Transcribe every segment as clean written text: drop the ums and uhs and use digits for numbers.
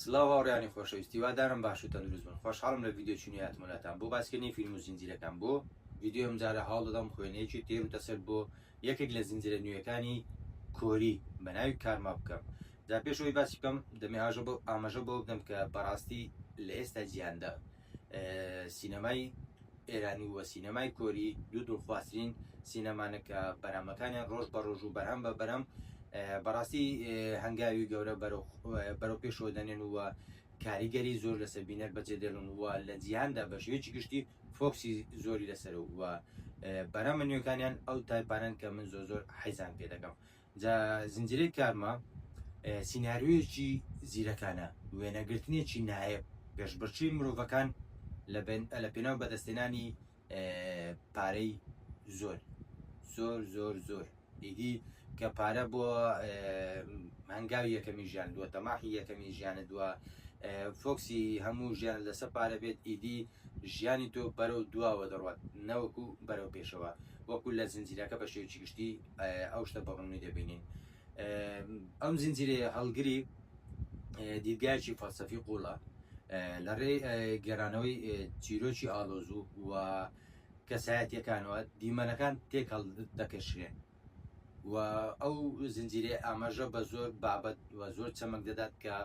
سڵاو هاوڕێیانی خۆشەویست هیوادارم باش و تەندروست بن خۆشحاڵم لە ڤیدیۆیەکی نوێ هاتمە لاتان بۆ باسکردنی فیلم و زنجیرەکان بۆ ڤیدیۆی ئەمجارە هەوڵدەدەم خوێنەیەکی تێر و تەسەل بۆ یەکێک لە زنجیرە نوێیەکانی کۆری بە ناوی کارما بکەم جا پێش ئەوەی باسی بکەم دەمێ ئاماژە بەوە بدەم کە بەڕاستی لە ئێستا جیهاندا سینەمای ئێرانی و سینەمای کۆری دوو دڵخوازترین سینەمانە کە بەرهەمەکانیان ڕۆژ بە ڕۆژ و بەرهەم بە بەرهەم بەڕاستی هەنگاوی گەورە بەرەو پێشەوە دەنێن و کاریگەری زۆر لەسەر بینەر بەجێ دێڵن و لە جیهاندا بە شێوەیەکی گشتی فۆکسی زۆری لەسەر و بەرهەمە نوێکانیان ئەو تایپانەن کە من زۆر زۆر حەزیان پێ دەکەم. جا زنجیرەی کارما سیناریۆیەکی زیرەکانە، وێنەگرتنێکی نایەب، پێشبڕکێی مرۆڤەکان لە پێناو بەدەستهێنانی پارەی زۆر زۆر زۆر زۆر ئیدی کە پارە بۆ هەنگاوی یەکەمی ژیان دووە تەماحی یەکەمی ژیانە دووە فۆکسی هەموو ژیان لەسەر پارە بێت ئیدی ژیانی تۆ بەرەو دواوە دەڕوات نەوەکو بەرەو پێشەوە وەکو لە زنجیرەکە بە شێوەیەکی گشتی ئەو شتە بە ڕوونی دەبینین. ئەم زنجیرەیە هەڵگری دیدگایەکی فەلسەفی قوڵە لە ڕێی گێڕانەوەی چیرۆکی ئاڵۆز و کەسایەتیەکانەوە دیمەنەکان تێکەڵ دەکەشرێن و ئەو زنجیرەیە ئاماژە بە زۆر بابەت و زۆر چەمک دەدات کە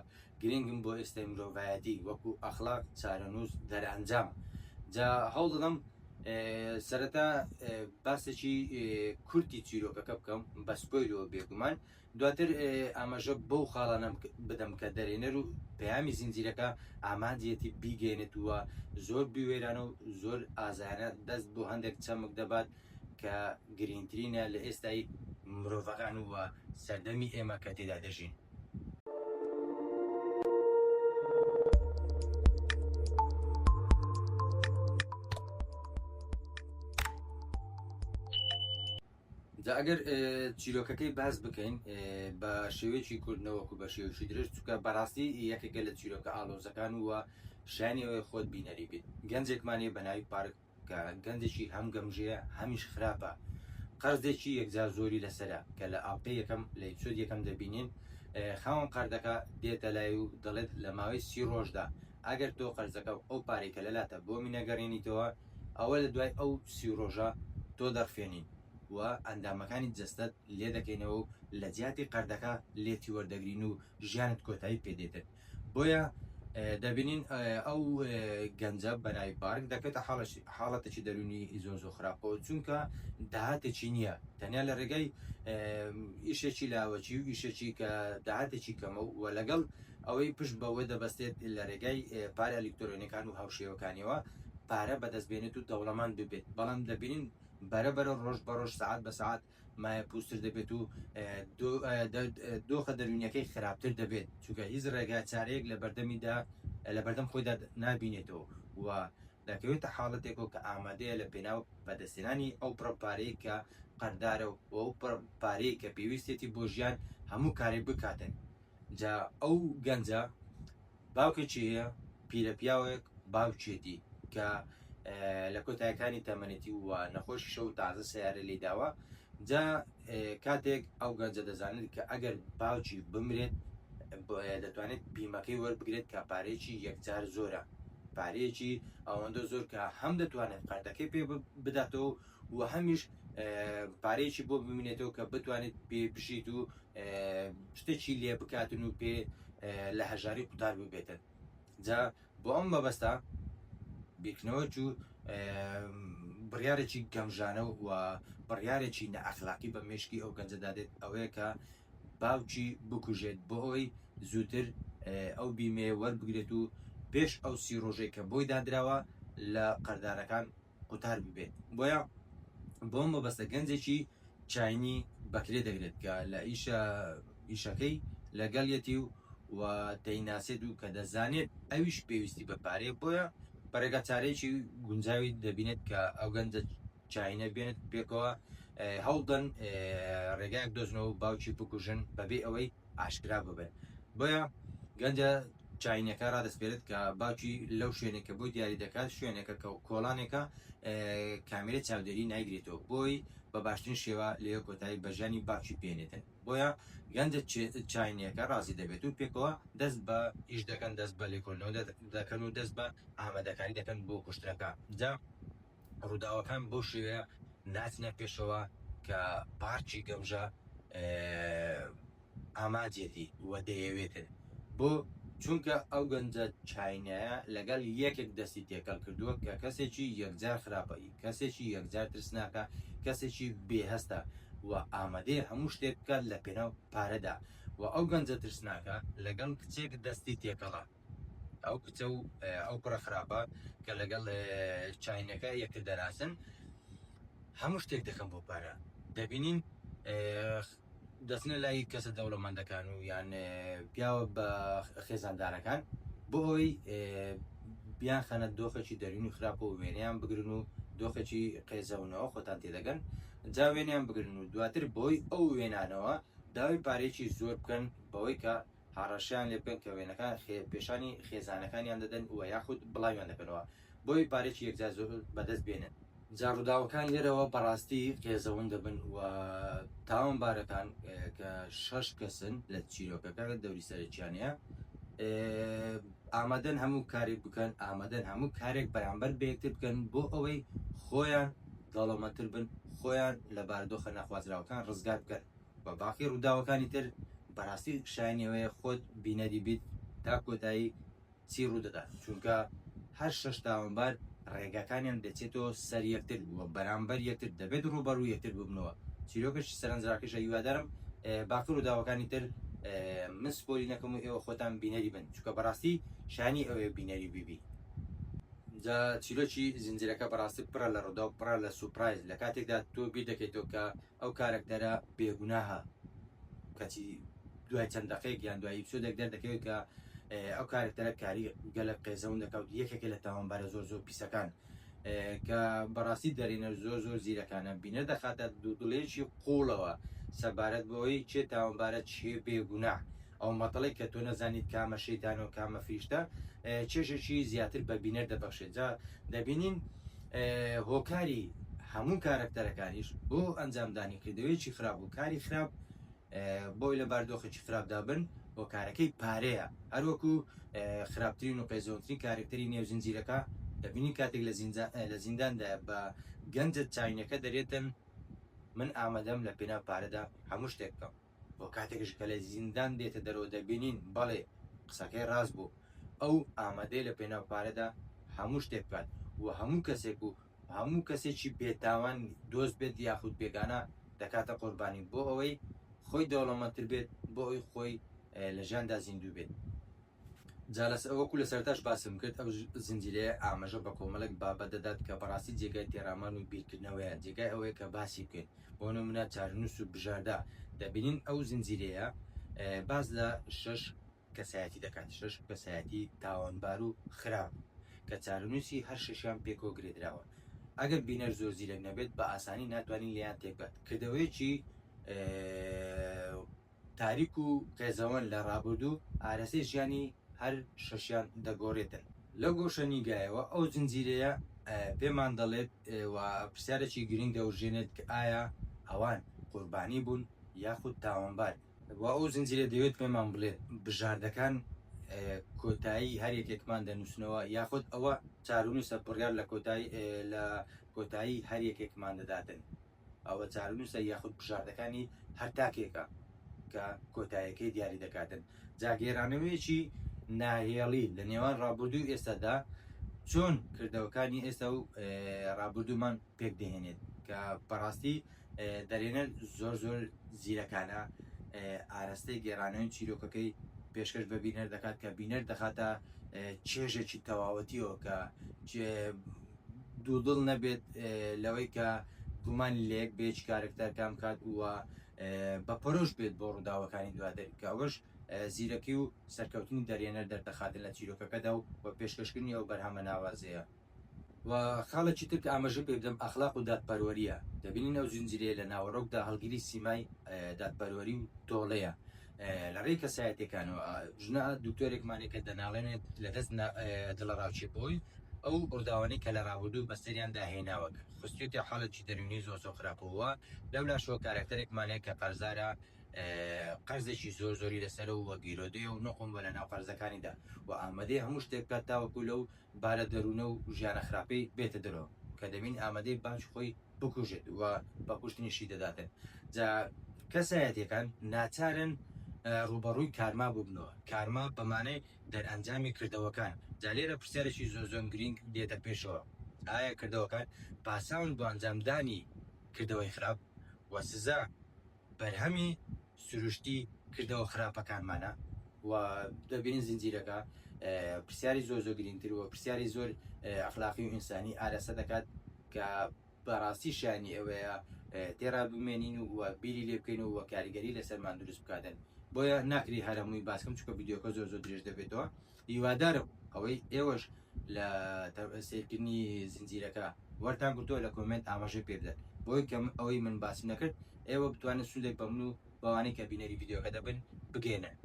گرنگن بۆ ئێستای مرۆڤایەتی وەکو ئەخلاق، چارەنووس، دەرئەنجام. جا هەوڵدەدەم سەرەتا باسێکی کورتی چیرۆکەکە بکەم بە spoiler ەوە بێگومان، دواتر ئاماژە بەو خاڵانە بدەم کە دەرهێنەر و پەیامی زنجیرەکە ئامانجیەتی بیگەیەنێت و زۆر بوێرانە و زۆر ئازایانە دەست بۆ هەندێک چەمک دەبات کە گرینگترینە لە ئێستای مرۆڤەکان و سەردەمی ئێمە کە تێدا دەژین. جا ئەگەر چیرۆکەکەی باس بکەین بە شێوەیەکی کورت نەوەکو بە شێوەیەکی درێژ چونکە بەڕاستی یەکێکە لە چیرۆکە ئاڵۆزەکان و شایانی ئەوەیە خۆت بینەری بیت گەنجێکمان هەیە بە ناوی پارک کە گەنجێکی هەم گەمژەیە هەمیش خراپە قەرزێکی یەکجار زۆری لەسەرە کە لە ئاڵقەی یەکەم لە episode یەکەم دەبینین خاوەن قەردەکە دێتە لای و دەڵێت لە ماوەی سی ڕۆژدا ئەگەر تۆ قەرزەکە و ئەو پارەی کە لەلاتە بۆمی نەگەڕێنیتەوە ئەوە لە دوای ئەو سی ڕۆژە تۆ دەڕفێنین و ئەندامەکانی جەستەت لێ دەکەینەوە و لە جیاتی قەردەکە لێتی وەردەگرین و ژیانت کۆتایی پێ دێتن. بۆیە دەبینین ئەو گەنجە بەناوی پارک دەکەوێتە حاڵەتێکی دەروونی زۆر زۆر خراپەوە چونکە داهاتێکی نییە تەنیا لە ڕێگای ئیشێکی لاوەکی و ئیشێکی کە داهاتێکی کەمە و لەگەڵ ئەوەی پشت بەوە دەبەستێت لە ڕێگای پارە ئەلیکترۆنیەکان و هاوشێوەکانیەوە پارە بەدەست بێنێت و دەوڵەمەند ببێت بەڵام دەبینین بەرە بەرە ڕۆژ بە ڕۆژ سەعات بە سەعات مایە پوستر دەبێت و دۆخە دەروونیەکەی خراپتر دەبێت چونکە هیچ ڕێگا چارەیەک لە بەردەمیدا لە بەردەم خۆیدا نابینێتەوە و دەکەوێتە حاڵەتێکەوە کە ئامادەیە لە پێناو بەدەستهێنانی ئەو بڕە پارەیە کە قەردارە و ئەو بڕە پارەیە کە پێویستێتی بۆ ژیان هەموو کارێک بکاتن جا ئەو گەنجە باوکێکی هەیە پیرە پیاوێک باوکێتی کە لە کۆتایەکانی تەمەنێتی و نەخۆشیشە و تازە سیارە لی داوە جا کاتێک ئەو گەنجە دەزانێت کە ئەگەر باوکی بمرێت دەتوانێت بیمەکەی وەربگرێت کە پارەیەکی یەکجار زۆرە پارەیەکی ئەوەندە زۆر کە هەم دەتوانێت قەردەکەی پێ بداتەوە و هەمیش پارەیەکی بۆ بمینێتەوە کە بتوانێت پێ بژیت و شتێکی لێ بکاتن و پێ لە هەژاری قوتار ببێتن جا بۆ ئەم مەبەستە بیرکردنەوە و بڕیارێکی گەمژانە و بڕیارێکی نەئەخلاقی بە مێشکی ئەو گەنجەدا دێت ئەوەیە کە باوکی بکوژێت بۆ ئەوەی زووتر ئەو بیمەیە وەربگرێت و پێش ئەو سی ڕۆژەی کە بۆی دادراوە لە قەردارەکان قوتار ببێت بۆیە بۆ مەبەستە گەنجێکی چاینی بەکرێ دەگرێت کە لە ئیشە ئیشەکەی لەگەڵیەتی و و دەیناسێت و کە دەزانێت ئەویش پێویستی بە پارەیە بۆیە بە ڕێگا چارەیەکی گونجاوی دەبینێت کە ئەو گەنجە چاینە بێنێت پێکەوە هەوڵدەن ڕێگایەک دۆزنەوە و باوکی بکوژن بەبێ ئەوەی ئاشکرا ببن بۆیە گەنجە چاینەکە ڕادەسپێرێت کە باوکی لەو شوێنێک کە بۆی دیاری دەکات شوێنێکە کە کۆڵانێکە کامێرەی چاودێری نایگرێتەوە بۆی. بە باشترین شێوە لەوێ کۆتایی بە ژیانی باوکی بێنێتن. بۆیە گەنجە چاینیەکە ڕازی دەبێت و پێکەوە دەست بە ئیش دەکەن، دەست بە لێکۆڵینەوە دەکەن و دەست بە ئامادەکاری دەکەن بۆ کوشتنەکە. جا ڕووداوەکان بەو شێوەیە ناچنە پێشەوە کە پارکی گەمژە ئامانجێتی و دەیەوێتن. بۆ؟ چونکە ئەو گەنجە چاینایە لەگەڵ یەکێک دەستی تێکەڵ کردووە کە کەسێکی یەکجار خراپە، کەسێکی یەکجار ترسناکە، کەسێکی بێهەستە و ئامادەیە هەموو شتێک بکات لە پێناو پارەدا و ئەو گەنجە ترسناکە لەگەڵ کچێک دەستی تێکەڵە. ئەو کچە و ئەو کوڕە خراپە کە لەگەڵ چاینەکە یەکتر دەناسن هەموو شتێک دەکەن بۆ پارە. دەبینین دەچنە لای کەسە دەوڵەمەندەکان و یان پیاوە بە خێزاندارەکان بۆ ئەوەی بیانخەنە دۆخێکی دەروونی خراپ و وێنەیان بگرن و دۆخێکی قێزەونەوە خۆتان تێدەگەن جا وێنەیان بگرن و دواتر بۆی ئەو وێنانەوە داوای پارەیەکی زۆر بکەن بەوەی کە هەڕەشەیان لێ بکەن کە وێنەکان پێشانی خێزانەکانیان دەدەن و یاخود بڵاویان دەکەنەوە بۆی پارێکی یەکجار زۆر بەدەست بێنن. جا ڕووداوەکان لێرەوە بەڕاستی قێزەون دەبن و تاوانبارەکان کە شەش کەسن لە چیرۆکەکە دەوری سەرەکیان هەیە ئامادەن هەموو کارێک بکەن، ئامادەن هەموو کارێک بەرامبەر بە یەکتر بکەن بۆ ئەوەی خۆیان دەوڵەمەندتر بن، خۆیان لە بارودۆخە نەخوازراوەکان ڕزگار بکەن و باقی ڕووداوەکانی تر بەڕاستی شایەنی ئەوەیە خۆت بینەری بیت تا کۆتایی چی ڕوودەدات، چونکە هەر شەش تاوانبار ڕێگاکانیان دەچێتەوە سەر یەکتر و بەرامبەر یەکتر دەبێت ڕووبەڕووی یەکتر ببنەوە. چیرۆکێکی سەرنجڕاکێشە هیوادارم باقی ڕووداوەکانی تر من spoil ی نەکەم و ئێوە خۆتان بینەری بن چونکە بەڕاستی شایەنی ئەوەیە بینەری ببی. جا چیرۆکی زنجیرەکە بەڕاستی پڕە لە ڕووداو پڕە لە سوپرایز لە کاتێکدا تۆ بیر دەکەیتەوە کە ئەو کارەکتەرە بێگوناهە کەچی دوای چەند دەقەیەک یان دوای episode ێک دەردەکەوێت کە ئەو کارەکتەرە کاری گەلەک قێزەون دەکات یەکێکە لە تاوانبارە زۆر زۆر پیسەکان کە بەڕاستی دەرێنەر زۆر زۆر زیرەکانە بینەر دەخاتە دوودڵێکی قوڵەوە سەبارەت بەوەی چێ تاوانبارە چێ بێگوناح ئەو مەتەڵێک کە تۆ نەزانیت کامە شەیتان و کامە فریشتە چێژێکی زیاتر بە بینەر دەبەخشێت. جا دەبینین هۆکاری هەموو کارەکتەرەکانیش بۆ ئەنجامدانی کردەوەیەکی خراپ و کاری خراپ بۆی لە باردۆخێکی خراپدا بن هۆکارەکەی پارەیە. هەروەکو خراپترین و قێزەونترین کارەکتەری نێو زنجیرەکە دەبینین کاتێک لە زینداندایە بە گەنجە چاینەکە دەرێتن من ئامادەم لە پێناو پارەدا هەموو شتێک بکەم. وە کاتێکیش کە لە زیندان دێتە دەرەوە دەبینین بەڵێ قسەکەی ڕاست بوو ئەو ئامادەیە لە پێناو پارەدا هەموو شتێک بکات و هەموو کەسێک و هەموو کەسێکی بێتاوان دۆست بێت یاخود بێگانە دەکاتە قوربانی بۆ ئەوەی خۆی دەوڵەمەندتر بێت بۆ ئەوەی خۆی لە ژیاندا زیندوو بێت. جا وەکو لە سەرەتاش باسم کرد ئەو زنجیرەیە ئاماژە بە کۆمەڵێک بابەت دەدات کە بەڕاستی جێگای تێڕامان و بیرکردنەوەیە، جێگای ئەوەیە کە باسی بکەین. بۆ نمونە چارەنووس و بژاردە، دەبینین ئەو زنجیرەیە باس لە شەش کەسایەتی دەکات، شەش کەسایەتی تاوانبار و خراپ کە چارەنووسی هەر شەشیان پێکەوە گرێدراوە. ئەگەر بینەر زۆر زیرەک نەبێت بە ئاسانی ناتوانین لێیان تێبگات. کردەوەیەکی تاریک و قێزەوەن لە ڕابردوو ئارەزەی ژیانی هەر شەشیان دەگۆرێتن. لەو گۆشەنیگایەوە ئەو زنجیرەیە پێمان دەڵێت و پرسیارێکی گرنگ دەورژێنێت کە ئایا ئەوان قوربانی بوون یاخود تاوانبار؟ و ئەو زنجیرە دەیەوێت پێمان بڵێت بژاردەکان کۆتایی هەر یەکێکمان دەنووسنەوە یاخود ئەوە چارونووسە بڕیار لە کۆتایی لە کۆتایی هەر یەکێکمان دەداتن. ئەوە چارەنووسە یاخود بژاردەکانی هەر تاکێکە کە کۆتایەکەی دیاری دەکاتن. جا گێرانەوەیەکی ناهێڵی لە نێوان ڕابردوو و ئێستادا چۆن کردەوەکانی ئێستا و ڕابردوومان پێک دەهێنێت کە بەڕاستی دەرێنەر زۆر زۆر زیرەکانە ئارەستەی گێرانەوەی چیرۆکەکەی پێشکەش بە بینەر دەکات کە بینەر دەخاتە چێژێکی تەواوەتیەوە کە دوودڵ نەبێت لەوەی کە گومانی لە یەک بێچ کارەکتەر کام کات و بە پەرۆش بێت بۆ ڕووداوەکانی دواتر کە ئەوەش زیرەکی و سەرکەوتنی دەرهێنەر دەردەخاتن لە چیرۆکەکەدا و و پێشکەشکردنی ئەو بەرهەمە ناوازەیە. و خاڵێکی تر کە ئاماژەی پێ بدەم ئەخلاق و دادپەروەرییە، دەبینین ئەو زنجیرەیە لە ناوەڕۆکدا هەڵگری سیمای دادپەروەری و تۆڵەیە لە ڕێی کەسایەتیەکانەوە، ژنە دکتۆرێکمانێ کە دەناڵێنێت لە دەست دڵەڕاوکێ بۆی. ئەو ڕووداوانەی کە لە ڕابردوو بەسەریاندا هێناوە خستویەتە حاڵەتی دەروونی زۆر زۆر خراپەوە. لەولاشەوە کارەکتەرێکمان هەیە کە قەرزارە، قەرزێکی زۆر زۆری لەسەرە و گیرۆدەیە و نوقم بووە لەناو قەرزەکانیدا و ئامادەیە هەموو شتێک بکات تاوەکو لەو بارە دەروونە و ژیانە خراپەی بێتە دەرەوە کە دەبین ئامادەی باوکی خۆی بکوژێت و بە کوشتنیشی دەداتن. جا کەسایەتیەکان ناچارن ڕووبەڕووی کارما ببنەوە، کارما بە مانای دەرئەنجامی کردەوەکان. جا لێرە پرسیارێکی زۆر زۆر گرینگ دێتە پێشەوە، ئایا کردەوەکان پاساون بۆ ئەنجامدانی کردەوەی خراپ و سزا بەرهەمی سروشتی کردەوە خراپەکانمانە؟ و دەبینین زنجیرەکە پرسیاری زۆر زۆر گرینگتر و پرسیاری زۆر ئەخلاقی و ئینسانی ئاراستە دەکات کە بەڕاستی شایانی ئەوەیە تێڕا بمێنین و بیری لێ بکەین و کاریگەری لەسەرمان دروست بکاتن. بۆیە ناکری هەر هەمووی باس کەم چونکە ڤیدیۆکە زۆر زۆر درێژ دەبێتەوە. هیوادارم ئەوەی ئێوەش لە سەیرکردنی زنجیرەکە وەرتان گرتووە لە comment ئاماژەی پێ بدەن بۆی کە ئەوەی من باسم نەکرد ئێوە بتوانن سوودێک بە من و بەوانەی کە بینەری ڤیدیۆکە دەبن بگەێنن.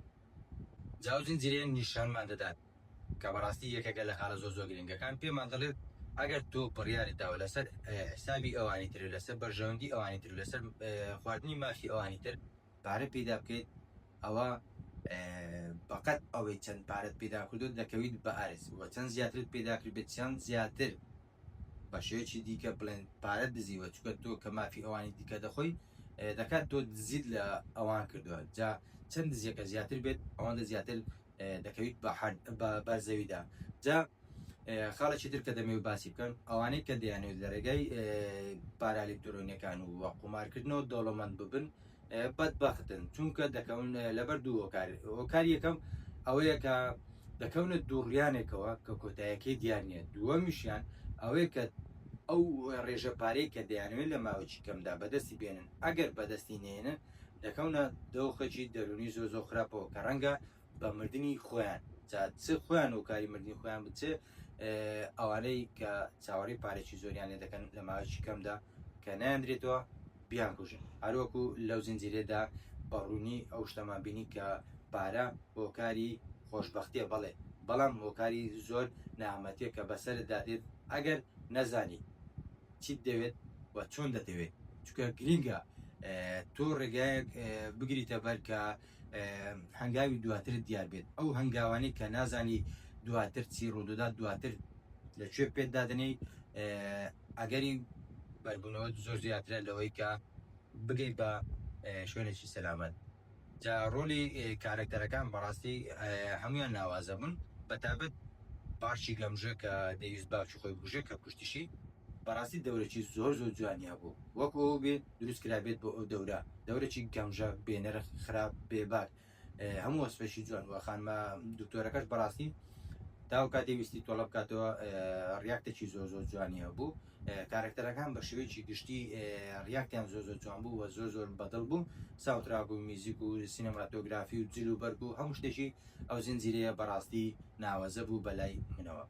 جا ئەو زنجیرەیە نیشانمان دەدات کە بەڕاستی یەکێکە لە خاڵە زۆر زۆر گرنگەکان، پێمان دەڵێت ئەگەر تۆ بڕیارت داوە لەسەر حسابی ئەوانی تر، لەسەر بەرژەوەندی ئەوانی تر، لەسەر خواردنی مافی ئەوانی تر پارە پەیدا بکەیت، ئەوە بەقەد ئەوەی چەند پارەت پەیدا کردووە دەکەویت بە ئارز و چەند زیاترت پەیدا کردبێت چەند زیاتر بە شێوەیەکی دیکە بڵێن پارەت دزیوە، چونکە تۆ کە مافی ئەوانی دیکە دەخۆی دەکات تۆ دزیت لە ئەوان کردووە، جا چەند دزیەکە زیاتر بێت ئەوەندە زیاتر دەکەویت بە بەر زەویدا. جا خاڵێکی تر کە دەمەوێت باسی بکەم، ئەوانەی کە دەیانەوێت لە ڕێگای پارە ئەلکترۆنیەکان و قومارکردنەوە دەوڵەمەند ببن بەدبەختن، چونکە دەکەون لەبەر دوو هۆکار. هۆکاری یەکەم ئەوەیە کە دەکەونە دووڕیانێکەوە کە کۆتایەکەی دیار نییە. دووەمیشیان ئەوەیە کە ئەو ڕێژە پارەی کە دەیانەوێت لە ماوەیەکی کەمدا بەدەستی بێنن، ئەگەر بەدەستی نەیەنن دەکەونە دۆخێکی دەروونی زۆر زۆر خراپەوە کە ڕەنگە بە مردنی خۆیان، جا چ خۆیان هۆکاری مردنی خۆیان بن چ ئەوانەی کە چاوەڕێی پارێکی زۆریان لێ دەکەن لە ماوەیەکی کەمدا کە نایاندرێتەوە بیانکوژن. هەروەکو لەو زنجیرەدا بە ڕوونی ئەو شتەمان بینی کە پارە هۆکاری خۆشبەختیە، بەڵێ، بەڵام هۆکاری زۆر نەهامەتیە کە بەسەرتدا دێت ئەگەر نەزانی چیت دەوێت و چۆن دەتەوێت، چونکە گرینگە تۆ ڕێگایەک بگریتە بەر کە هەنگاوی دواترت دیار بێت، ئەو هەنگاوانەی کە نازانی دواتر چی ڕوودەدات، دواتر لە کوێ پێت دادەنێی، ئەگەری بەربوونەوەت زۆر زیاترە لەوەی کە بگەی بە شوێنێکی سەلامەت. جا ڕۆلی کارەکتەرەکان بەڕاستی هەمویان ناوازە بوون، بەتابەت پارچی گەمژە کە دەیویست باوکی خۆی بکوژێ کە کوشتیشی، بەڕاستی دەورێکی زۆر زۆر جوانی هەبوو وەکو ئەو بێ دروست کرابێت بۆ ئەو دەورە، دەورێکی گەمژە، بێنرخ، خراپ، بێباک، هەموو وەسفێکی جوان. وە خانمە دکتۆرەکەش بەڕاستی تاو کاتی ویستی تۆڵە بکاتەوە react ێکی زۆر زۆر جوانی هەبوو. کارەکتەرەکان بە شێوەیەکی گشتی react یان زۆر زۆر جوان بوو و زۆر زۆر بەدڵ بوو. soundtrack و میوزیک و سینەماتۆگرافی و جل و بەرگ و هەموو شتێکی ئەو زنجیرەیە بەڕاستی ناوەزە بوو بەلای منەوە.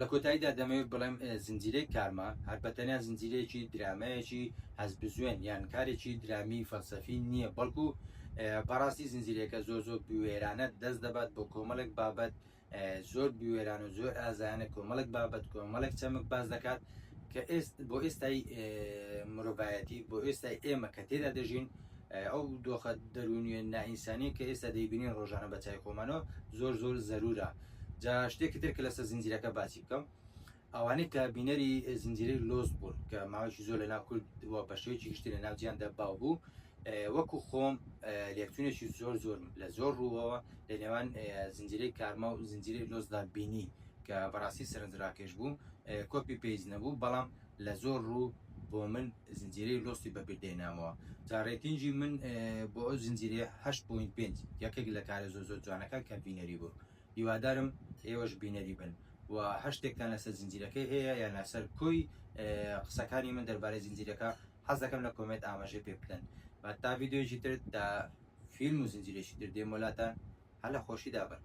لە کۆتاییدا دەمەوێت بڵێم زنجیرەی کارما هەر بە تەنیا زنجیرەیەکی درامایەکی هەستبزوێن یان کارێکی درامی فەلسەفی نییە، بەڵکو بەڕاستی زنجیرەکە زۆر زۆر بوێرانە دەست دەبات بۆ کۆمەڵێک بابەت، زۆر بوێرانە و زۆر ئازایانە کۆمەڵێک بابەت کۆمەڵێک چەمک باس دەکات کە بۆ ئێستای مرۆڤایەتی، بۆ ئێستای ئێمە کە تێدا دەژین، ئەو دۆخە دەروونیە نائینسانیە کە ئێستا دەیبینین ڕۆژانە بە چای خۆمانەوە زۆر زۆر زەرورە. جا شتێکی تر کە لەسەر زنجیرەکە باسی بکەم، ئەوانەی کە بینەری زنجیرەی لۆست بوون کە ماوەیەکی زۆر لەناو کورد و بە شێوەیەکی گشتی لەناو جیهاندا باو بوو، وەکو خۆم لێکچوونێکی زۆر زۆر لە زۆر ڕووەوە لە نێوان زنجیرەی کارما و زنجیرەی لۆستدا بینی کە بەڕاستی سەرنجڕاکێش بوو. copy paste نەبوو، بەڵام لە زۆر ڕوو بۆ من زنجیرەی لۆستی بەبیر دێنامەوە. جا rating ی من بۆ ئەو زنجیرەیە 8.5، یەکێک لە کارە زۆر زۆر جوانەکان کە بینەری بوو. هیوادارم ئێوەش بینەری بن و هەر شتێکتان لەسەر زنجیرەکەی هەیە یان لەسەر کۆی قسەکانی من دەربارەی زنجیرەکە حەز دەکەم لە comment ئاماژەی پێ بدەن. با تا ڤیدیۆیەکی تر تا فیلم و زنجیرێکی تر دێمەوە لاتان، هەر لە خۆشیدا بن.